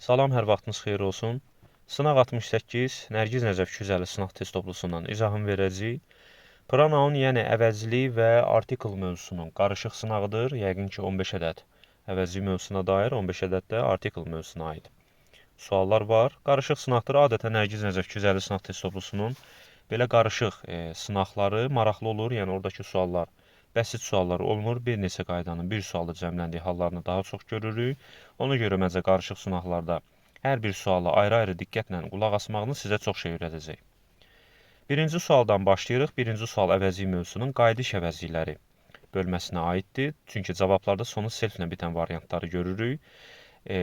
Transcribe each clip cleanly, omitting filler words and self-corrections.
Salam, hər vaxtınız xeyir olsun. Sınaq 68, Nərgiz Nəcəf 250 sınaq test toplusundan izahını verəcəyik. Pronoun, yəni əvəzlik və article mövzusunun qarışıq sınağıdır. Yəqin ki, 15 ədəd əvəzlik mövzusuna dair, 15 ədəd də article mövzusuna aid suallar var. Qarışıq sınaqdır. Adətən Nərgiz Nəcəf 250 sınaq test toplusunun belə qarışıq sınaqları maraqlı olur. Yəni oradakı suallar bəsit suallar olmur. Bir neçə qaydanın bir sualda cəmləndiyi hallarını daha çox görürük. Ona görə məncə qarışıq sınaqlarda hər bir suala ayrı-ayrı diqqətlə qulaq asmağınız sizə çox şey öyrədəcək. Birinci sualdan başlayırıq. Birinci sual əvəzlik mövzusunun qayıdış əvəzlikləri bölməsinə aiddir. Çünki cavablarda sonu self-lə bitən variantları görürük.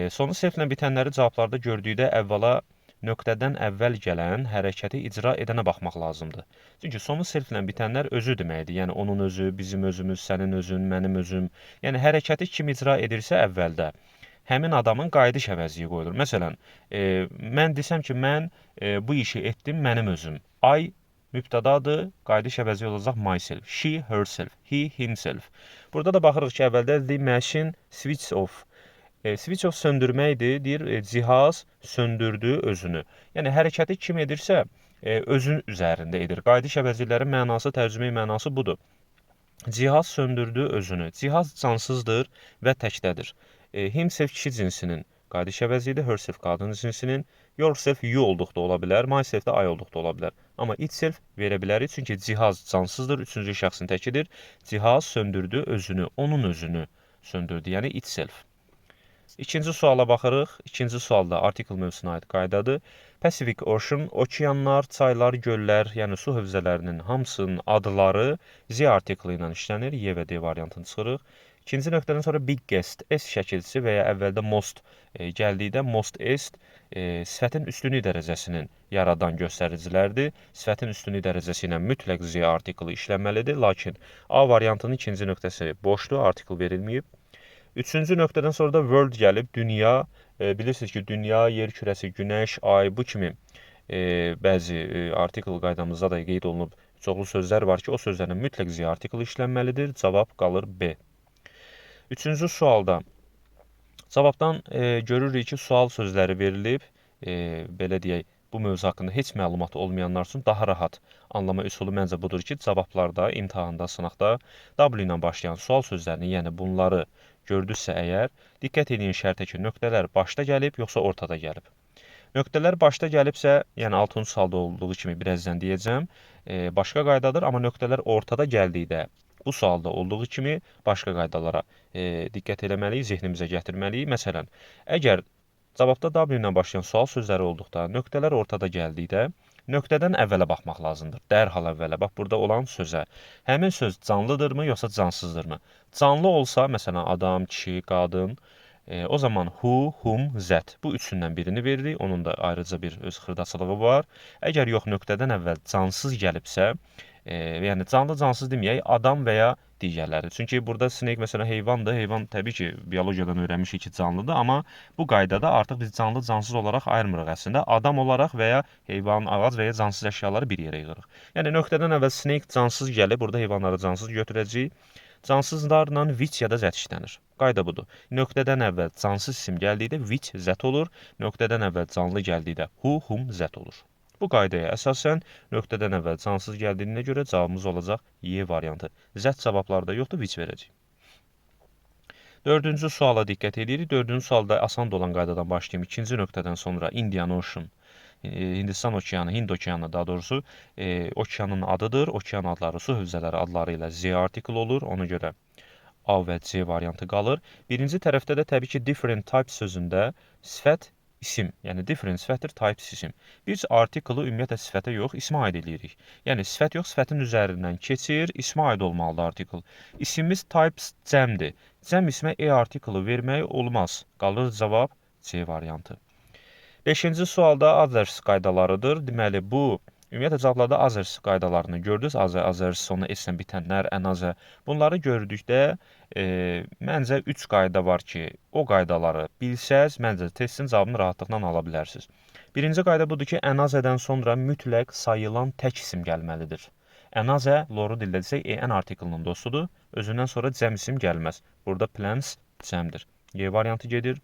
Sonu self-lə bitənləri cavablarda gördükdə əvvəla nöqtədən əvvəl gələn hərəkəti icra edənə baxmaq lazımdır. Çünki sonu self-lə bitənlər özü deməkdir. Yəni onun özü, bizim özümüz, sənin özün, mənim özüm. Yəni hərəkəti kim icra edirsə əvvəldə, həmin adamın qayıdış əvəzliyi qoyulur. Məsələn, mən desəm ki, mən bu işi etdim mənim özüm. I mübtədadır, qayıdış əvəzliyi olacaq myself. She, herself, he, himself. Burada da baxırıq ki, əvvəldə the machine switch off. Switch off söndürməkdir. Deyir, cihaz söndürdü özünü. Yəni hərəkəti kim edirsə, özün üzərində edir. Qayıdış əvəzliklərin mənası, tərcüme mənası budur. Cihaz söndürdü özünü. Cihaz cansızdır və təkdədir. Himself kişi cinsinin qayıdış əvəzidir, herself qadın cinsinin, yourself you olduqda ola bilər, myself də I olduqda ola bilər. Amma itself verə bilərik, çünki cihaz cansızdır, üçüncü şəxsin təkidir. Cihaz söndürdü özünü, onun özünü söndürdü, yəni itself. İkinci suala baxırıq. İkinci sualda article mövzusuna aid qaydadır. Pacific Ocean, okeanlar, çaylar, göllər, yəni su hövzələrinin hamısının adları the artiklı ilə işlənir. Y və D variantını çıxırıq. İkinci nöqtədən sonra biggest, S şəkilçisi və ya əvvəldə most gəldikdə most est sifətin üstünlük dərəcəsinin yaradan göstəricilərdir. Sifətin üstünlük dərəcəsi ilə mütləq the artiklı işlənməlidir. Lakin A variantının ikinci nöqtəsi boşdur, artikl verilməyib. Üçüncü nöqtədən sonra da world gəlib, dünya. Bilirsiniz ki, dünya, yer kürəsi, günəş, ay bu kimi bəzi artikl qaydamızda da qeyd olunub çoxlu sözlər var ki, o sözlərin mütləq the artikl işlənməlidir. Cavab qalır B. Üçüncü sualda cavabdan görürük ki, sual sözləri verilib. Belə deyək, bu mövzu haqqında heç məlumatı olmayanlar üçün daha rahat anlama üsulu məncə budur ki, cavablarda, imtahanda, sınaqda W ilə başlayan sual sözlərini, yəni bunları gördünüzsə əgər, diqqət edin şərtə ki, nöqtələr başda gəlib, yoxsa ortada gəlib. Nöqtələr başda gəlibsə, yəni 6-cı sualda olduğu kimi birazdan deyəcəm, başqa qaydadır, amma nöqtələr ortada gəldikdə bu sualda olduğu kimi başqa qaydalara diqqət eləməliyik, zehnimizə gətirməliyik. Məsələn, əgər cavabda W ilə başlayan sual sözləri olduqda, nöqtələr ortada gəldikdə, nöqtədən əvvələ baxmaq lazımdır. Dərhal əvvələ, bax burada olan sözə. Həmin söz canlıdırmı, yoxsa cansızdırmı? Canlı olsa, məsələn, adam, kişi, qadın, o zaman who, whom, that. Bu üçündən birini veririk. Onun da ayrıca bir öz xırdaçılığı var. Əgər yox, nöqtədən əvvəl cansız gəlibsə, yəni canlı cansız deməyək, adam və ya digərləri. Çünki burada snake məsələn heyvandır. Heyvan təbii ki, biologiyadan öyrənmişik ki, canlıdır, amma bu qaydada artıq biz canlı cansız olaraq ayırmırıq əslində. Adam olaraq və ya heyvan, ağac və ya cansız əşyaları bir yerə yığırıq. Yəni nöqtədən əvvəl snake cansız gəlib, burada heyvanları cansız götürəcəyik. Cansızlarla which ya da that işlənir. Qayda budur. Nöqtədən əvvəl cansız isim gəldikdə which, that olur. Nöqtədən əvvəl canlı gəldikdə who, whom, that olur. Bu qaydaya əsasən nöqtədən əvvəl cansız gəldiyinə görə cavabımız olacaq Y variantı. That cavablarda yoxdur, which verəcəyik. Dördüncü suala diqqət edirik. Dördüncü sualda asan olan qaydadan başlayayım. İkinci nöqtədən sonra Indian Ocean, Hindistan okeanı, Hind okeanı daha doğrusu okeanın adıdır. Okean adları, su hövzələri adları ilə the article olur. Ona görə A və C variantı qalır. Birinci tərəfdə də təbii ki, different types sözündə sifət isim, yəni different sifətdir, types isim. Biz artiklı ümumiyyətlə sifətə yox, ismə aid eləyirik. Yəni sifət yox, sifətin üzərindən keçir, ismə aid olmalıdır artikl. İsimimiz types cəmdir. Cəm ismə a artiklı vermək olmaz. Qalır cavab C variantı. Beşinci sualda others qaydalarıdır. Deməli, bu ümumiyyətlə cavablarda others qaydalarını gördünüz. Other, others, sonu s-lə bitənlər, another. Bunları gördükdə məncə 3 qayda var ki, o qaydaları bilsəz, məncə testin cavabını rahatlıqla ala bilərsiniz. Birinci qayda budur ki, anotherdən sonra mütləq sayılan tək isim gəlməlidir. Another, loru dildə desək, en artiklinin dostudur. Özündən sonra cəm isim gəlməz. Burada plants cəmdir. Y variantı gedir.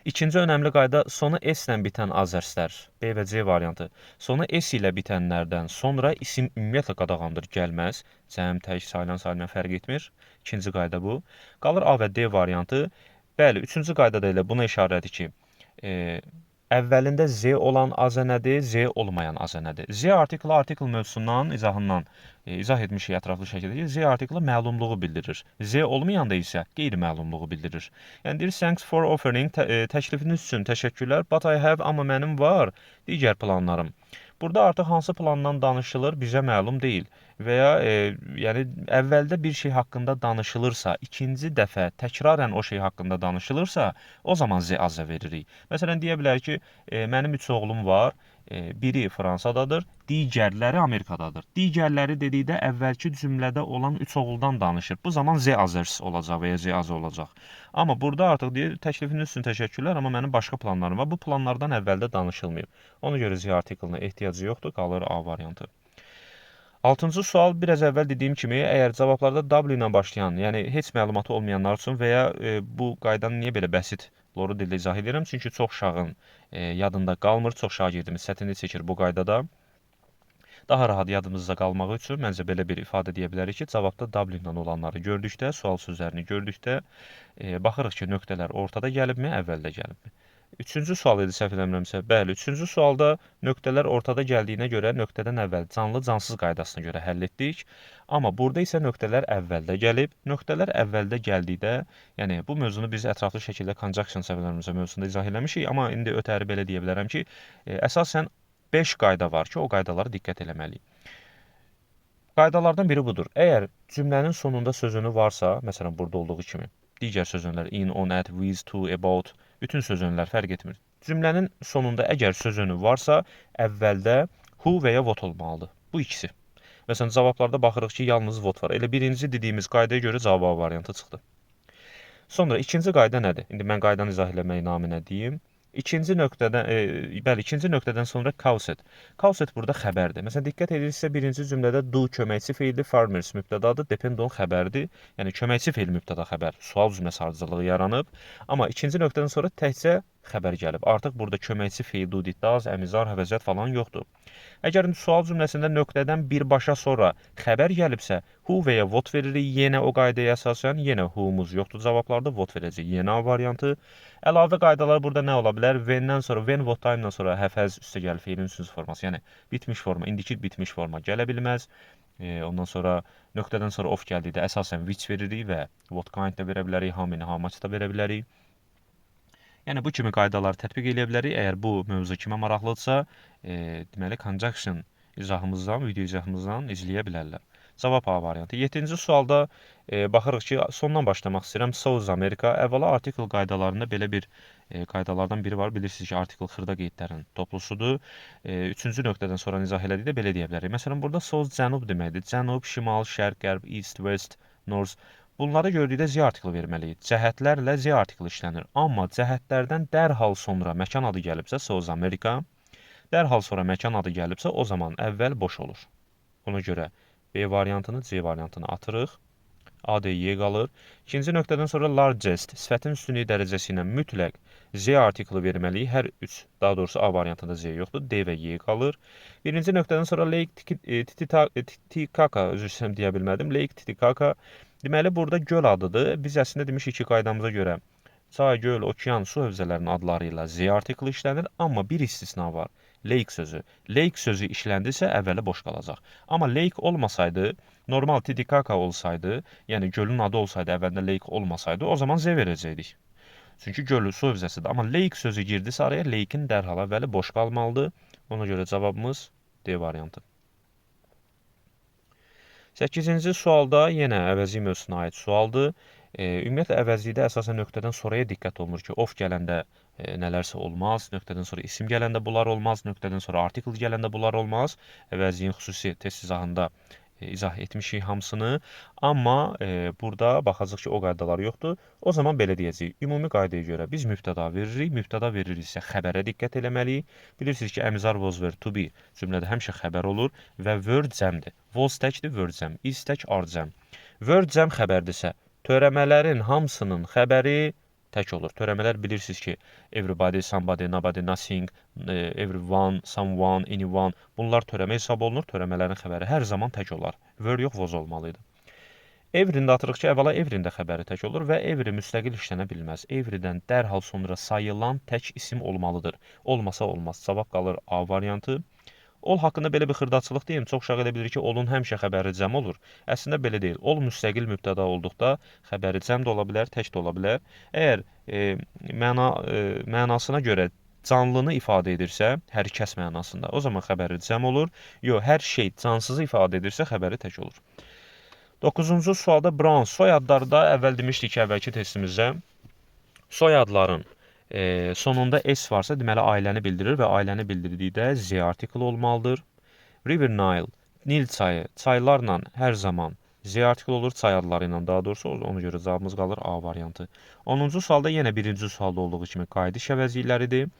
İkinci önəmli qayda sonu S ilə bitən azerslər, B və C variantı. Sonu S ilə bitənlərdən sonra isim ümumiyyətlə qadağandır, gəlməz. Cəm, tək, sayılan, sayılmayan fərq etmir. İkinci qayda bu. Qalır A və D variantı. Bəli, üçüncü qaydada elə buna işarədir ki, əvvəlində Z olan azə nədir, Z olmayan azə nədir? Z artiklı artikl mövzusundan, izahından izah etmişik ətraflı şəkildə ki, Z artiklı məlumluğu bildirir. Z olmayanda isə qeyri-məlumluğu bildirir. Yəni deyir, thanks for offering, təklifiniz üçün təşəkkürlər, but I have, amma mənim var digər planlarım. Burada artıq hansı plandan danışılır bizə məlum deyil. Və ya yəni əvvəldə bir şey haqqında danışılırsa, ikinci dəfə təkrarən o şey haqqında danışılırsa, o zaman Z azə veririk. Məsələn, deyə bilər ki, mənim 3 oğlum var, biri Fransadadır, digərləri Amerikadadır. Digərləri dedikdə əvvəlki cümlədə olan 3 oğuldan danışır. Bu zaman Z azers olacaq və ya Z azı olacaq. Amma burada artıq deyir, təklifiniz üçün təşəkkürlər, amma mənim başqa planlarım var. Bu planlardan əvvəldə danışılmayıb. Ona görə Z artiklına ehtiyacı yoxdur, qalır A variantı. Altıncı sual biraz əvvəl dediyim kimi, əgər cavablarda W ilə başlayan, yəni heç məlumatı olmayanlar üçün və ya bu qaydanı niyə belə bəsit loru dildə izah edirəm? Çünki çox uşağın yadında qalmır, çox şagirdimiz çətinlik çəkir bu qaydada. Daha rahat yadımızda qalmağı üçün məncə belə bir ifadə deyə bilərik ki, cavabda W ilə olanları gördükdə, sual sözlərini gördükdə baxırıq ki, nöqtələr ortada gəlibmi, əvvəldə gəlibmi? Üçüncü sual idi, səhv eləmirəmsə. Bəli, üçüncü sualda nöqtələr ortada gəldiyinə görə nöqtədən əvvəl canlı-cansız qaydasına görə həll etdik. Amma burada isə nöqtələr əvvəldə gəlib. Nöqtələr əvvəldə gəldikdə, yəni bu mövzunu biz ətraflı şəkildə conjunction səhv eləmirəmsə mövzusunda izah eləmişik. Amma indi ötəri belə deyə bilərəm ki, əsasən 5 qayda var ki, o qaydalara diqqət eləməliyik. Qaydalardan biri budur. Əgər cümlənin sonunda sözünü varsa, məsələn burada olduğu kimi, digər sözünlər in, on, at, with, to, about, bütün sözünlər fərq etmir. Cümlənin sonunda əgər sözünü varsa, əvvəldə who və ya what olmalıdır. Bu ikisi. Məsələn, cavablarda baxırıq ki, yalnız what var. Elə birinci dediyimiz qaydaya görə cavab A variantı çıxdı. Sonra ikinci qayda nədir? İndi mən qaydanı izah eləmək naminə deyim. İkinci nöqtədən, bəli, ikinci nöqtədən sonra caused. Caused burada xəbərdir. Məsələn, diqqət edirsinizsə, birinci cümlədə do köməkçi feildir, farmers mübtədadır, depend on xəbərdir. Yəni köməkçi feil mübtəda xəbər. Sual cümləsi ardıcıllığı yaranıb. Amma ikinci nöqtədən sonra təkcə xəbər gəlib. Artıq burada köməkçi feil do, did, does, am, is, are, have, has falan yoxdur. Əgər sual cümləsində nöqtədən birbaşa sonra xəbər gəlibsə, who və ya what veririk yenə o qaydaya əsasən, yenə who-muz yoxdur cavablarda, what verəcək. Yenə A variantı. Əlavə qaydalar burada nə ola bilər? When-dən sonra, when, what time-dan sonra have, has üstə gəlir feilin üçüncü forması, yəni bitmiş forma, indiki bitmiş forma gələ bilməz. Ondan sonra nöqtədən sonra of gəldikdə əsasən which veririk və what kind da verə bilərik, how many, how much da verə bilərik. Yəni bu kimi qaydaları tətbiq eləyə bilərik. Əgər bu mövzu kimə maraqlıdırsa, deməli conjunction izahımızdan, video izahımızdan izləyə bilərlər. Cavab A variantı. 7-ci sualda baxırıq ki, sondan başlamaq istəyirəm. South America. Əvvəla artikel qaydalarında belə bir qaydalardan biri var. Bilirsiniz ki, artikel xırda qeydlərin toplusudur. Üçüncü nöqtədən sonra izah elədikdə belə deyə bilərik. Məsələn, burada South cənub deməkdir. Cənub, şimal, şərq, qərb, east, west, north. Bunları gördükdə Z artikli verməliyik. Cəhətlərlə Z artikli işlənir. Amma cəhətlərdən dərhal sonra məkan adı gəlibsə, South America, dərhal sonra məkan adı gəlibsə, o zaman əvvəl boş olur. Ona görə B variantını, C variantını atırıq. A, D, Y qalır. İkinci nöqtədən sonra largest sifətin üstünlüyü dərəcəsi ilə mütləq Z artikli verməliyik. Hər üç, daha doğrusu A variantında Z yoxdur. D və Y qalır. Birinci nöqtədən sonra Lake Titicaca, üzr istəyirəm deyə bilmədim. Lake Titicaca. Deməli, burada göl adıdır. Biz əslində demişik ki, qaydamıza görə çay, göl, okean, su hövzələrinin adları ilə Z artikli işlənir, amma bir istisna var. Lake sözü. Lake sözü işləndisə, əvvəli boş qalacaq. Amma lake olmasaydı, normal Titicaca olsaydı, yəni gölün adı olsaydı, əvvəldə lake olmasaydı, o zaman Z verəcəkdik. Çünki göl su hövzəsidir. Amma lake sözü girdisə araya, lake'in dərhal əvvəli boş qalmalıdır. Ona görə cavabımız D variantı. 8-ci sualda yenə əvəzlik mövzusuna aid sualdır. Ümumiyyətlə əvəzlikdə əsasən nöqtədən sonraya diqqət olunur ki, of gələndə nələrsə olmaz, nöqtədən sonra isim gələndə bunlar olmaz, nöqtədən sonra artikel gələndə bunlar olmaz. Əvəzliyin xüsusi test izahında izah etmişik hamısını. Amma burada baxacaq ki, o qaydalar yoxdur. O zaman belə deyəcəyik. Ümumi qaydaya görə biz mübtəda veririk. Mübtəda veririksə xəbərə diqqət eləməliyik. Bilirsiniz ki, am, is, are, was, were, to be cümlədə həmişə xəbər olur və were cəmdir. Was təkdir, were cəm. Is tək, are cəm. Were cəm xəbərdirsə, törəmələrin hamısının xəbəri tək olur. Törəmələr bilirsiniz ki, everybody, somebody, nobody, nothing, everyone, someone, anyone. Bunlar törəmə hesab olunur. Törəmələrin xəbəri hər zaman tək olar. Were yox, was olmalı idi. Every-ni də atırıq ki, əvvəla every-nin də xəbəri tək olur və every müstəqil işlənə bilməz. Every-dən dərhal sonra sayılan tək isim olmalıdır. Olmasa olmaz. Cavab qalır A variantı. Ol haqqında belə bir xırdaçılıq deyim. Çox uşaq elə bilir ki, olun həmişə xəbəri cəm olur. Əslində belə deyil. Ol müstəqil mübtəda olduqda xəbəri cəm də ola bilər, tək də ola bilər. Əgər mənasına görə canlını ifadə edirsə, hər kəs mənasında, o zaman xəbəri cəm olur. Yox, hər şey cansızı ifadə edirsə, xəbəri tək olur. 9-cu sualda Brown soyadları da əvvəl demişdik ki, əvvəlki testimizdə soyadların sonunda S varsa, deməli ailəni bildirir və ailəni bildirdikdə Z artiklı olmalıdır. River Nile, Nil çayı, çaylarla hər zaman Z artiklı olur, çay adları ilə daha doğrusu, ona görə cavabımız qalır A variantı. 10-cu sualda yenə birinci sualda olduğu kimi qayıdış əvəzlikləridir.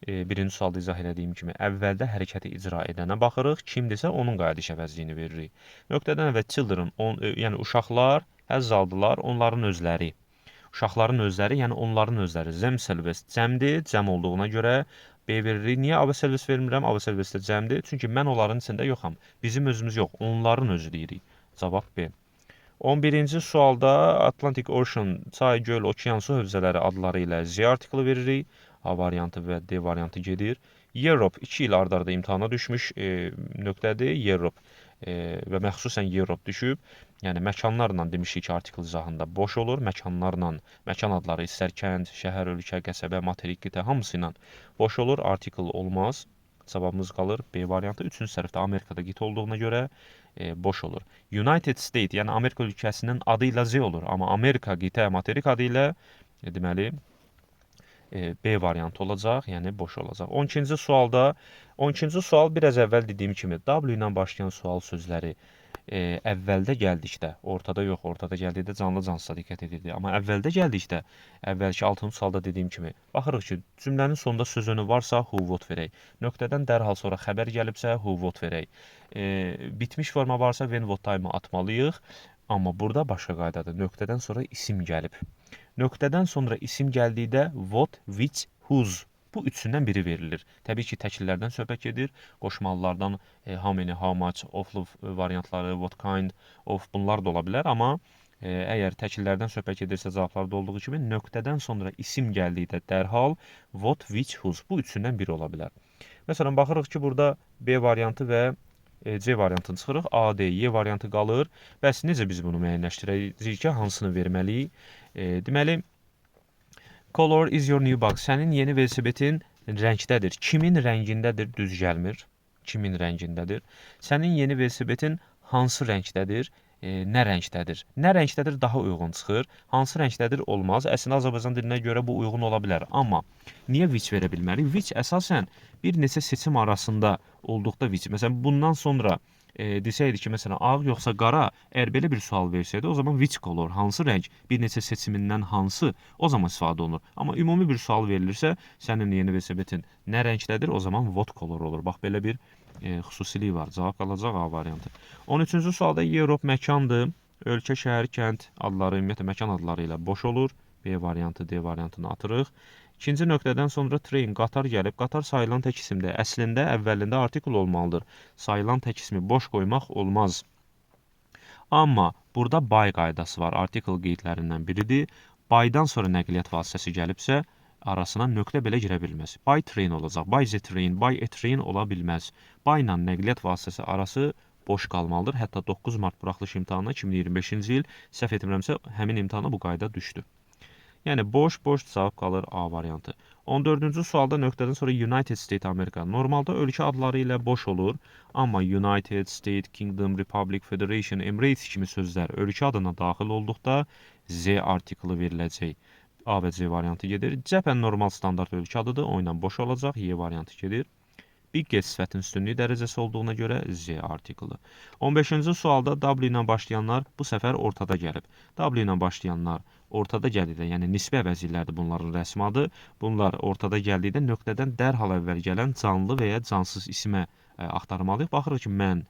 Birinci sualda izah elədiyim kimi əvvəldə hərəkəti icra edənə baxırıq, kimdirsə onun qayıdış əvəzliyini veririk. Nöqtədən əvvəl children, yəni uşaqlar həzz aldılar, onların özləri. Uşaqların özləri, yəni onların özləri. Themselves cəmdir, cəm olduğuna görə B veririk. Niyə ourselves vermirəm? Ourselves də cəmdir. Çünki mən onların içində yoxam. Bizim özümüz yox, onların özü deyirik. Cavab B. 11-ci sualda Atlantic Ocean, çay, göl, okean, su hövzələri adları ilə Z artiklı veririk. A variantı və D variantı gedir. Europe 2 il ard-arda imtahana düşmüş nöqtədir. Europe və məxsusən Europe düşüb. Yəni məkanlarla demişik ki, artikl izahında boş olur. Məkanlarla, məkan adları istər kənd, şəhər, ölkə, qəsəbə, materik, qitə hamısı ilə boş olur. Artikl olmaz. Cavabımız qalır B variantı. 3-cü sərfdə Amerikada qitə olduğuna görə boş olur. United States, yəni Amerika ölkəsinin adı ilə Z olur. Amma Amerika qitə, materik adı ilə deməli B variantı olacaq, yəni boş olacaq. 12-ci sualda, 12-ci sual biraz əvvəl dediyim kimi W ilə başlayan sual sözləri əvvəldə gəldikdə, ortada yox, ortada gəldikdə canlı cansıza diqqət edirdik. Amma əvvəldə gəldikdə, əvvəlki 6-cı sualda dediyim kimi, baxırıq ki, cümlənin sonunda söz önü varsa who, what verək. Nöqtədən dərhal sonra xəbər gəlibsə who, what verək. Bitmiş forma varsa when, what, time atmalıyıq. Amma burada başqa qaydadır. Nöqtədən sonra isim gəlib. Nöqtədən sonra isim gəldikdə what, which, whose bu üçündən biri verilir. Təbii ki, təkillərdən söhbət gedir. Qoşmalılardan how many, how much, of variantları, what kind of bunlar da ola bilər. Amma əgər təkillərdən söhbət gedirsə cavablarda olduğu kimi nöqtədən sonra isim gəldikdə dərhal what, which, whose bu üçündən biri ola bilər. Məsələn, baxırıq ki, burada B variantı və C variantını çıxırıq. A, D, Y variantı qalır. Bəs necə biz bunu müəyyənləşdirəcəyik ki, hansını verməliyik? Deməli, color is your new bike. Sənin yeni velosipedin rəngdədir. Kimin rəngindədir? Düz gəlmir. Kimin rəngindədir? Sənin yeni velosipedin hansı rəngdədir? Nə rəngdədir? Nə rəngdədir daha uyğun çıxır. Hansı rəngdədir olmaz. Əslində Azərbaycan dilinə görə bu uyğun ola bilər. Amma niyə which verə bilmərik? Which əsasən bir neçə seçim arasında olduqda which. Məsələn, bundan sonra desəydi ki, məsələn, ağ yoxsa qara, əgər belə bir sual versəydi, o zaman which color, hansı rəng, bir neçə seçimindən hansı, o zaman istifadə olunur. Amma ümumi bir sual verilirsə, sənin yeni velosipedin nə rəngdədir, o zaman what color olur. Bax, belə bir xüsusilik var. Cavab qalacaq A variantı. 13-cü sualda Europe məkandır. Ölkə, şəhər, kənd adları, ümumiyyətlə məkan adları ilə boş olur. B variantı, D variantını atırıq. İkinci nöqtədən sonra train, qatar gəlib. Qatar sayılan tək isimdir. Əslində, əvvəlində artikl olmalıdır. Sayılan tək ismi boş qoymaq olmaz. Amma burada by qaydası var. Artikl qeydlərindən biridir. By'dan sonra nəqliyyat vasitəsi gəlibsə, arasına nöqtə belə girə bilməz. By train olacaq. By the train, by a train ola bilməz. By ilə nəqliyyat vasitəsi arası boş qalmalıdır. Hətta 9 mart buraxılış imtahanına 2025-ci il, səhv etmirəmsə, həmin imtahana bu qayda düşdü. Yəni boş, boş cavab qalır A variantı. 14-cü sualda nöqtədən sonra United States Amerika. Normalda ölkə adları ilə boş olur, amma United States, Kingdom, Republic, Federation, Emirates kimi sözlər ölkə adına daxil olduqda Z artiklı veriləcək. A və C variantı gedir. Japan normal standart ölkə adıdır, o ilə boş olacaq. Y variantı gedir. Biggest sifətin üstünlüyü dərəcəsi olduğuna görə Z artiklı. 15-ci sualda W ilə başlayanlar bu səfər ortada gəlib. W ilə başlayanlar ortada gəldikdə, yəni nisbi əvəzliklərdir bunların rəsmi adı. Bunlar ortada gəldikdə nöqtədən dərhal əvvəl gələn canlı və ya cansız isimə axtarmalıyıq. Baxırıq ki, mən,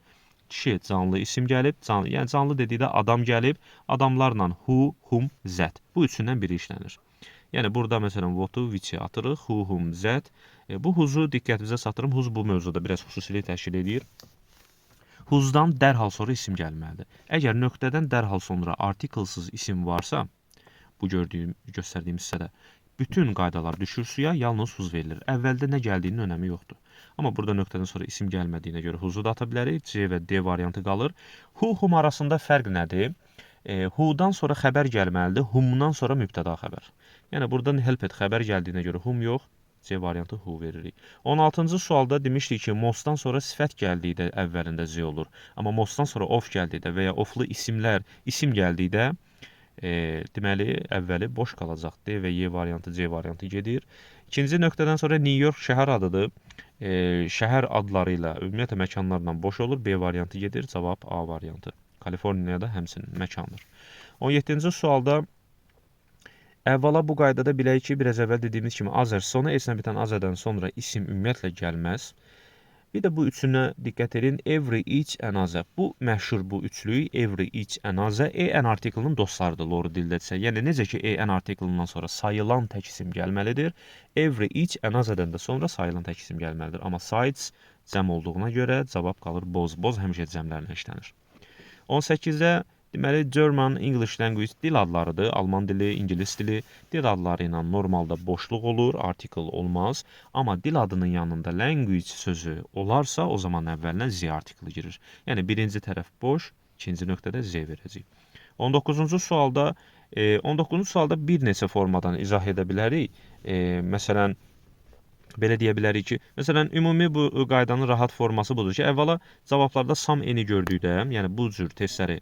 kişi canlı isim gəlib, canlı, yəni canlı dedikdə adam gəlib, adamlarla who, whom, that. Bu üçündən biri işlənir. Yəni burada məsələn what-u, which-i atırıq, who, whom, that. Bu whose-u diqqətinizə çatdırım. Whose bu mövzuda biraz xüsusilik təşkil edir. Whose-dan dərhal sonra isim gəlməlidir. Əgər nöqtədən dərhal sonra artiklsız isim varsa, bu gördüyüm, göstərdiyim hissədə bütün qaydalar düşür suya, yalnız whose verilir. Əvvəldə nə gəldiyinin önəmi yoxdur. Amma burada nöqtədən sonra isim gəlmədiyinə görə whose-u da ata bilərik. C və D variantı qalır. Who, whom arasında fərq nədir? Who-dan sonra xəbər gəlməlidir, whom-dan sonra mübtəda xəbər. Yəni buradan helped xəbər gəldiyinə görə whom yox, C variantı who veririk. 16-cı sualda demişdik ki, most-dan sonra sifət gəldikdə əvvəlində Z olur. Amma most-dan sonra of gəldikdə və ya of-lu isimlər, isim gəldikdə deməli əvvəli boş qalacaq. D və Y variantı, C variantı gedir. İkinci nöqtədən sonra New York şəhər adıdır. Şəhər adları ilə, ümumiyyətlə məkanlarla boş olur. B variantı gedir, cavab A variantı. Kaliforniyada həmçinin məkandır. 17-ci sualda əvvəla bu qaydada bilək ki, biraz əvvəl dediyimiz kimi other sonu S-lə bitən other-dən sonra isim ümumiyyətlə gəlməz. Bir də bu üçünə diqqət edin. Every, each, another. Bu məşhur bu üçlük every, each, another an artiklinin dostlarıdır loru dildədirsə. Yəni necə ki an artiklından sonra sayılan tək isim gəlməlidir. Every, each, another-dən də sonra sayılan tək isim gəlməlidir. Amma sides cəm olduğuna görə cavab qalır both. Both həmişə cəmlərlə işlənir. 18-də deməli German, English language dil adlarıdır. Alman dili, ingilis dili dil adları ilə normalda boşluq olur, article olmaz. Amma dil adının yanında language sözü olarsa, o zaman əvvəlinə Z artiklı girir. Yəni birinci tərəf boş, ikinci nöqtədə Z verəcəyik. 19-cu sualda 19-cu sualda bir neçə formadan izah edə bilərik. Məsələn belə deyə bilərik ki, məsələn, ümumi bu qaydanın rahat forması budur ki, əvvəla cavablarda some any gördükdə, yəni bu cür testləri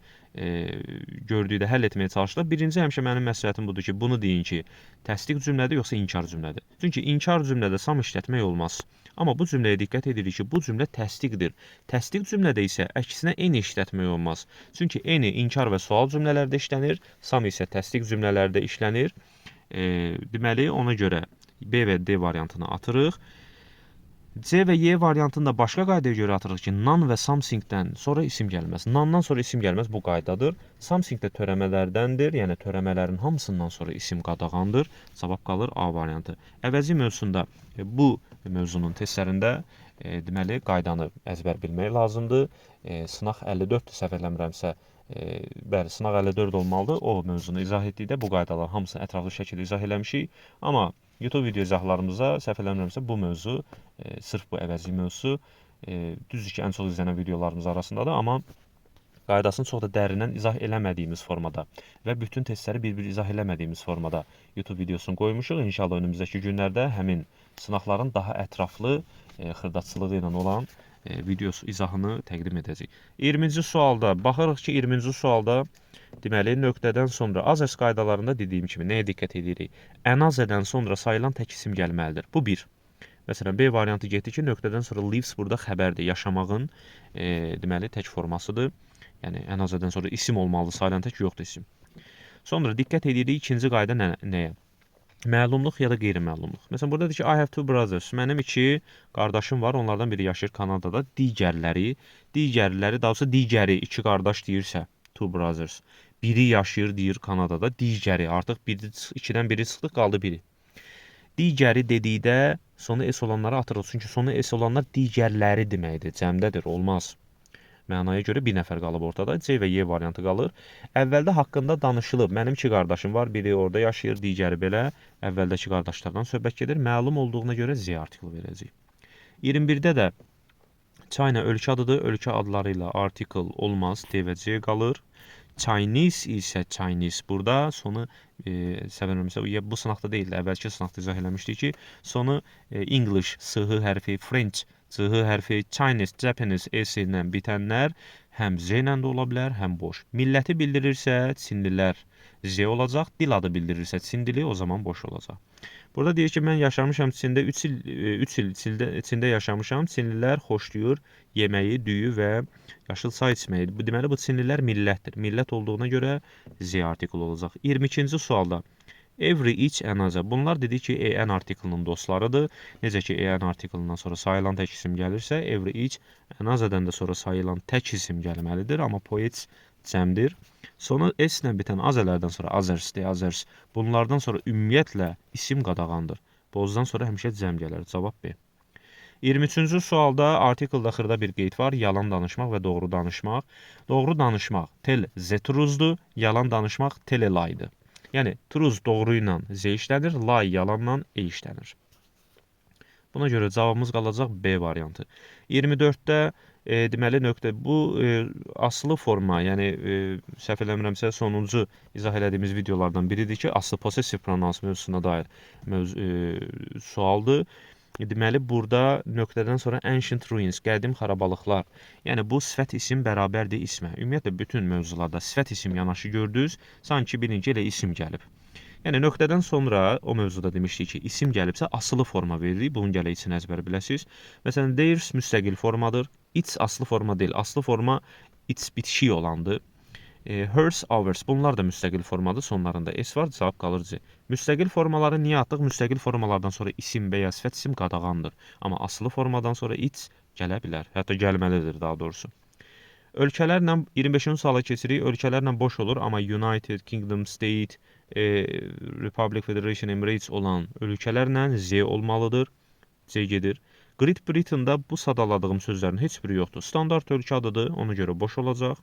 gördükdə həll etməyə çalışılır. Birinci həmişə mənim məsləhətim budur ki, bunu deyin ki, təsdiq cümlədir yoxsa inkar cümlədir. Çünki inkar cümlədə some işlətmək olmaz. Amma bu cümləyə diqqət edirik ki, bu cümlə təsdiqdir. Təsdiq cümlədə isə əksinə any işlətmək olmaz. Çünki any inkar və sual cümlələrdə işlənir, some isə təsdiq cümlələrdə işlənir. Deməli, ona görə B və D variantını atırıq. C və Y variantını da başqa qaydaya görə atırıq ki, none və something-dən sonra isim gəlməz. None-dan sonra isim gəlməz, bu qaydadır. Something də törəmələrdəndir, yəni törəmələrin hamısından sonra isim qadağandır. Cavab qalır A variantı. Əvəzi mövzusunda bu mövzunun testlərində deməli qaydanı əzbər bilmək lazımdır. Sınaq 54-dür, səhv eləmirəmsə, bəli, sınaq 54 olmalıdır. O mövzunu izah etdikdə bu qaydaların hamısını ətraflı şəkildə izah eləmişik. Amma YouTube video izahlarımıza səhv eləmirəmsə bu mövzu, sırf bu əvəzi mövzusu, düzdür ki, ən çox izlənən videolarımız arasındadır, amma qaydasını çox da dərindən izah eləmədiyimiz formada və bütün testləri bir-bir izah eləmədiyimiz formada YouTube videosunu qoymuşuq. İnşallah önümüzdəki günlərdə həmin sınaqların daha ətraflı xırdaçılığı ilə olan videosu izahını təqdim edəcəyik. 20-ci sualda baxırıq ki, 20-ci sualda deməli nöqtədən sonra others qaydalarında dediyim kimi nəyə diqqət edirik? Another-dən sonra sayılan tək isim gəlməlidir. Bu bir. Məsələn, B variantı getdi ki, nöqtədən sonra lives burada xəbərdir. Yaşamağın deməli tək formasıdır. Yəni another-dən sonra isim olmalı, sayılan tək yoxdur isim. Sonra diqqət edirik ikinci qayda nəyə? Məlumluq ya da qeyri-məlumluq. Məsələn, burada deyir ki, I have two brothers. Mənim iki qardaşım var. Onlardan biri yaşayır Kanadada. Digərləri, daha doğrusu digəri iki qardaş deyirsə, two brothers. Biri yaşayır deyir Kanadada, digəri artıq biri, ikidən biri çıxdı, qaldı biri. Digəri dedikdə sonu S olanları atırıq. Çünki sonu S olanlar digərləri deməkdir, cəmdədir, olmaz. Mənaya görə bir nəfər qalıb ortada. C və Y variantı qalır. Əvvəldə haqqında danışılıb. Mənim iki qardaşım var. Biri orada yaşayır, digəri belə. Əvvəldəki qardaşlardan söhbət gedir. Məlum olduğuna görə Z artiklı verəcəyik. 21-də də China ölkə adıdır. Ölkə adları ilə article olmaz. D və C qalır. Chinese isə Chinese burada sonu səhv eləmirəmsə bu sınaqda deyildi. Əvvəlki sınaqda izah eləmişdik ki, sonu English SH hərfi, French CH hərfi, Chinese, Japanese S ilə bitənlər həm Z ilə də ola bilər, həm boş. Milləti bildirirsə Çinlilər Z olacaq, dil adı bildirirsə Çin dili, o zaman boş olacaq. Burada deyir ki, mən yaşamışam Çində 3 il 3 il Çində yaşamışam. Çinlilər xoşlayır yeməyi, düyü və yaşıl çay içməyi. Bu deməli bu Çinlilər millətdir. Millət olduğuna görə Z artiklı olacaq. 22-ci sualda every, each, another. Bunlar dedik ki, an artiklının dostlarıdır. Necə ki, an artiklından sonra sayılan tək isim gəlirsə, every, each, another-dan da sonra sayılan tək isim gəlməlidir. Amma poets cəmdir. Sonu S ilə bitən azələrdən sonra others, the others, bunlardan sonra ümumiyyətlə isim qadağandır. Bozdan sonra həmişə cəm gələr. Cavab B. 23-cü sualda artikeldə xırda bir qeyd var. Yalan danışmaq və doğru danışmaq. Doğru danışmaq tell the truth'dur, yalan danışmaq tell a lie-dır. Yəni truth doğru ilə Z işlənir, lie yalanla E işlənir. Buna görə cavabımız qalacaq B variantı. 24-də deməli nöqtə bu asılı forma, yəni səhv eləmirəmsə sonuncu izah elədiyimiz videolardan biridir ki, asılı possessive pronouns mövzusuna dair sualdır. Deməli burada nöqtədən sonra ancient ruins, qədim xarabalıqlar. Yəni bu sifət isim bərabərdir ismə. Ümumiyyətlə bütün mövzularda sifət isim yanaşı gördünüz, sanki bilin ki elə isim gəlib. Yəni nöqtədən sonra o mövzuda demişdik ki, isim gəlibsə asılı forma veririk. Bunu gərək için əzbər biləsiniz. Məsələn, theirs müstəqil formadır. Its asılı forma deyil. Asılı forma its bitişik olandır. Hers, ours bunlar da müstəqil formadır. Sonlarında s var, cavab qalır C. Müstəqil formaları niyə atdıq? Müstəqil formalardan sonra isim və ya sifət isim qadağandır. Amma asılı formadan sonra its gələ bilər. Hətta gəlməlidir daha doğrusu. Ölkələrlə 25-ci suala keçirik. Ölkələrlə boş olur, amma United Kingdom, State, Republic, Federation, Emirates olan ölkələrlə Z olmalıdır. C gedir. Great Britain'da bu sadaladığım sözlərin heç biri yoxdur. Standart ölkə adıdır, ona görə boş olacaq.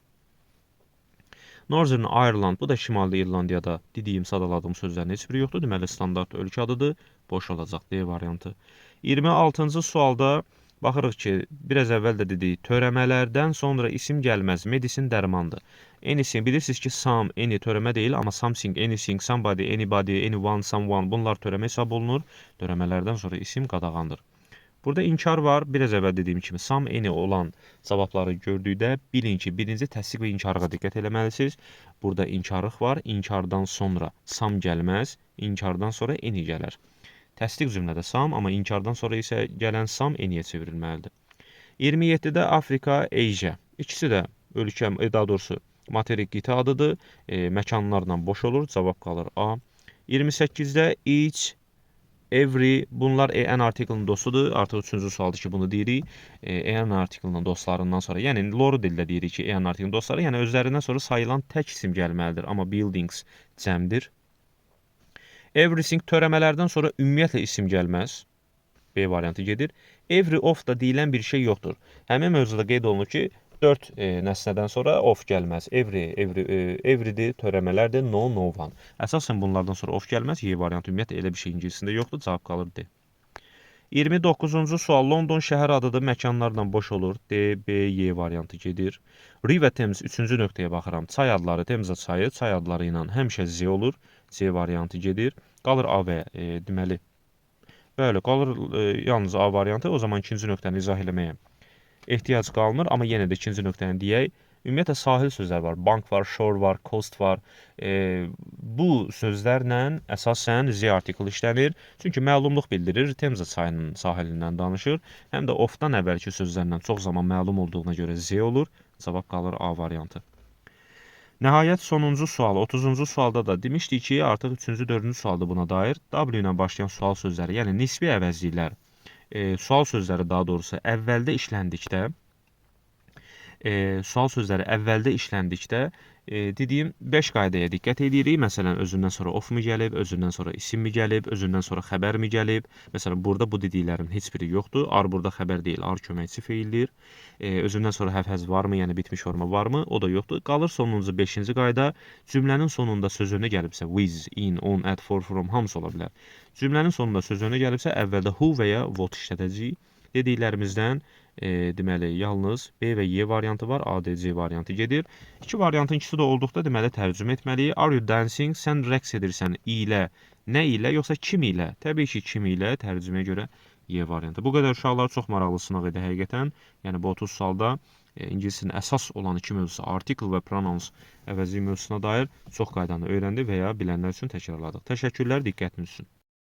Northern Ireland, bu da Şimali İrlandiyada dediyim, sadaladığım sözlərin heç biri yoxdur. Deməli, standart ölkə adıdır, boş olacaq D variantı. 26-cı sualda baxırıq ki, biraz əvvəl də dedik, törəmələrdən sonra isim gəlməz. Medicine dərmandır. Anything, bilirsiniz ki, some, any törəmə deyil, amma something, anything, somebody, anybody, anyone, someone bunlar törəmə hesab olunur. Törəmələrdən sonra isim qadağandır. Burada inkar var. Biraz əvvəl dediyim kimi some, any olan cavabları gördükdə bilin ki, birinci təsdiq və inkarlığa diqqət eləməlisiniz. Burada inkarlıq var. İnkardan sonra some gəlməz, inkardan sonra any gələr. Təsdiq cümlədə some, amma inkardan sonra isə gələn some any-yə çevrilməlidir. 27-də Afrika, Asia. İkisi də ölkə, daha doğrusu materik qitə adıdır. Məkanlarla boş olur. Cavab qalır A. 28-də each, every, bunlar an artikelinin dostudur. Artıq üçüncü sualdır ki, bunu deyirik. An artikelinin dostlarından sonra, yəni loru dildə deyirik ki, an artikelinin dostları, yəni özlərindən sonra sayılan tək isim gəlməlidir. Amma buildings cəmdir. Everything törəmələrdən sonra ümumiyyətlə isim gəlməz. B variantı gedir. Every of da deyilən bir şey yoxdur. Həmin mövzuda qeyd olunur ki, 4 nəsnədən sonra of gəlməz. Every, every, everydir, törəmələrdir, no, no one. Əsasən bunlardan sonra of gəlməz. Y variantı ümumiyyətlə elə bir şey ingilisində yoxdur. Cavab qalır D. 29-cu sual London şəhər adıdır, məkanlarla boş olur. D, B, Y variantı gedir. River Thames 3-cü nöqtəyə baxıram. Çay adları, Temza çayı, çay adları ilə həmişə Z olur. C variantı gedir. Qalır A və deməli. Bəli, qalır yalnız A variantı. O zaman ikinci nöqtəni izah eləməyə ehtiyac qalmır, amma yenə də ikinci nöqtəni deyək. Ümumiyyətlə sahil sözləri var. Bank var, shore var, coast var. Bu sözlərlə əsasən Z artiklı işlənir. Çünki məlumluq bildirir. Temza çayının sahilindən danışır. Həm də of-dan əvvəlki sözlərlə çox zaman məlum olduğuna görə Z olur. Cavab qalır A variantı. Nəhayət sonuncu sual, 30-cu sualda da demişdik ki, artıq 3-cü, 4-cü sualda buna dair W ilə başlayan sual sözləri, yəni nisbi əvəzliklər, sual sözləri daha doğrusu əvvəldə işləndikdə, sual sözləri əvvəldə işləndikdə dediyim 5 qaydaya diqqət edirik. Məsələn, özündən sonra of mu gəlib, özündən sonra isim mi gəlib, özündən sonra xəbər mi gəlib. Məsələn, burada bu dediklərimin heç biri yoxdur. Are burada xəbər deyil, are köməkçi feildir. Özündən sonra have, has varmı, yəni bitmiş forma varmı? O da yoxdur. Qalır sonuncu 5-ci qayda. Cümlənin sonunda söz önə gəlibsə, with, in, on, at, for, from hamısı ola bilər. Cümlənin sonunda söz önə gəlibsə, əvvəldə who və ya what işlədəcəyik. Dediklərimizdən deməli yalnız B və Y variantı var, A, D, C variantı gedir. İki variantın ikisi də olduqda deməli tərcümə etməliyik. Are you dancing? Sən rəqs edirsən ilə, nə ilə, yoxsa kim ilə? Təbii ki, kim ilə, tərcüməyə görə Y variantı. Bu qədər uşaqlar, çox maraqlı sınaq idi həqiqətən. Yəni bu 30 sualda ingilisinin əsas olan iki mövzusu article və pronouns əvəzlik mövzusuna dair çox qaydanı öyrəndi və ya bilənlər üçün təkrarladıq. Təşəkkürlər diqqətiniz üçün.